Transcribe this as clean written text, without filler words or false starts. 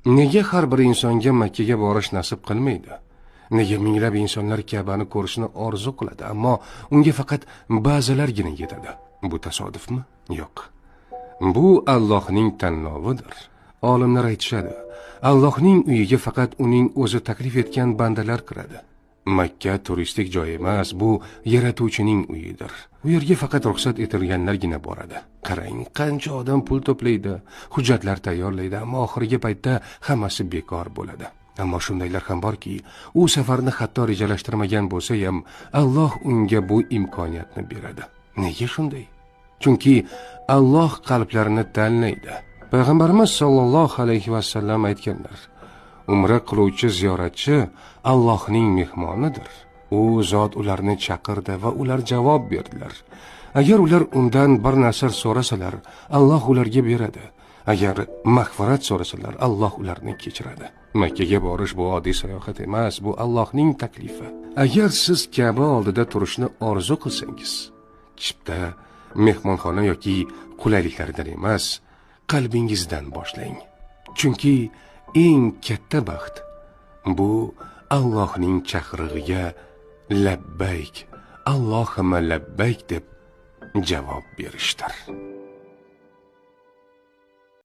Nega har bir insonga Makkaga borish nasib qilmaydi? Nega minglab insonlar Ka'bani ko'rishni orzu qiladi, ammo unga faqat ba'zilargina yetadi? Bu tasodifmi? Yo'q. Bu Allohning tanlovidir. Olimlar aytishadi, Allohning uyiga faqat uning o'zi taklif etgan bandalar kiradi. Makka turistik joy emas, bu yaratuvchining uyidir. U yerga faqat ruxsat etilganlargina boradi. Qarang, qancha odam pul to'playdi, hujjatlar tayyorlaydi, ammo oxirgi paytda hammasi bekor bo'ladi. Ammo shundaylar ham borki, u safarni hatto rejalashtirmagan bo'lsa ham, Alloh unga bu imkoniyatni beradi. Nega shunday? Chunki Alloh qalblarini tanlaydi. Payg'ambarimiz sollallohu alayhi vasallam aytganlar: Umra qiluvchi ziyoratchi Allohning mehmonidir. U zot ularni chaqirdi va ular javob berdilar. Agar ular undan bir narsa so'rasalar, Alloh ularga beradi. Agar mag'firat so'rasalar, Alloh ularni kechiradi. Makkaga borish bu oddiy sayohat emas, bu Allohning taklifi. Agar siz Ka'ba oldida turishni orzu qilsangiz, chipta, mehmonxona yoki qulayliklardan emas, qalbingizdan boshlang. Chunki eng katta baxt bu Allohning chaqirig'iga labbayk, Allohimma labbayk deb javob berishdir.